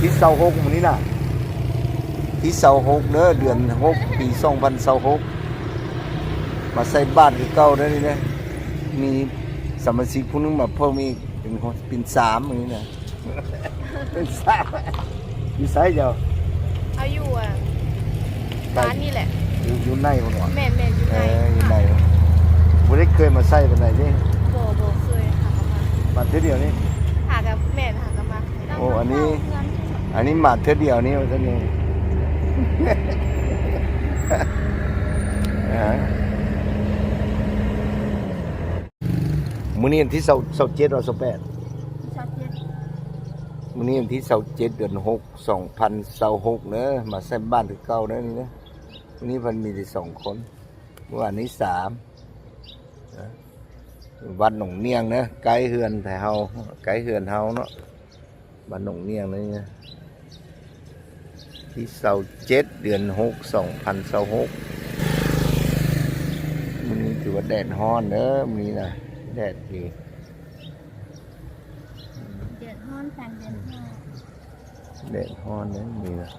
ທີຊາວຫົກມື້ນີ້ນະ ທີຊາວຫົກເດີ ເດືອນຫົກ ປີສອງພັນຊາວຫົກ ມາໃສ່ບາດຄືເກົ່າເດີນີ້ເດີ. ມີສະມາຊິກຜູ້ໜຶ່ງມາເພີ່ມອີກ ເປັນ ເປັນສາມມື້ນີ້ນະ ເປັນສາມ. ຢູ່ໃສເຈົ້າ? ເຮົາຢູ່ ອ່າ ບ້ານນີ້ແຫຼະ ຢູ່ ຢູ່ໃນພຸ້ນຫວາ? ແມ່ນໆ ຢູ່ໃນ ເອີ ຢູ່ໃນ. ບໍ່ໄດ້ເຄີຍມາໃສ່ປານໃດເດ້? ບໍ່ ບໍ່ເຄີຍ ຫາກໍມາ ມາເທື່ອດຽວນີ້? ຫາກໍ ແມ່ນ ຫາກໍມາ. ໂອ້ ອັນນີ້ ອັນນີ້ມາເທື່ອດຽວນີ້ວ່າຊັ້ນເອງ. ອ່າ ມື້ນີ້ວັນທີຊາວ ຊາວເຈັດ ຫຼື ຊາວແປດ? ຊາວເຈັດ. ມື້ນີ້ວັນທີຊາວເຈັດ ເດືອນຫົກ ສອງພັນຊາວຫົກເດີ ມາໃສ່ບາດຄືເກົ່າເດີນີ້ເດີ. ມື້ນີ້ເພິ່ນມີແຕ່ສອງຄົນ ມື້ວານນີ້ສາມນະ. ວັດໜອງໜ້ຽງເດີ ໃກ້ເຮືອນໄທເຮົາ ໃກ້ເຮືອນເຮົາເນາະ ວັດໜອງໜ້ຽງນີ້ນະ. ທີຊາວເຈັດ ເດືອນຫົກ ສອງພັນຊາວຫົກ ມື້ນີ້ຖືວ່າແດດຮ້ອນເດີ ມື້ນີ້ນະ ແດດດີ ແດດຮ້ອນ ແດດຮ້ອນ ແດດຮ້ອນເດີມື້ນີ້ນະ.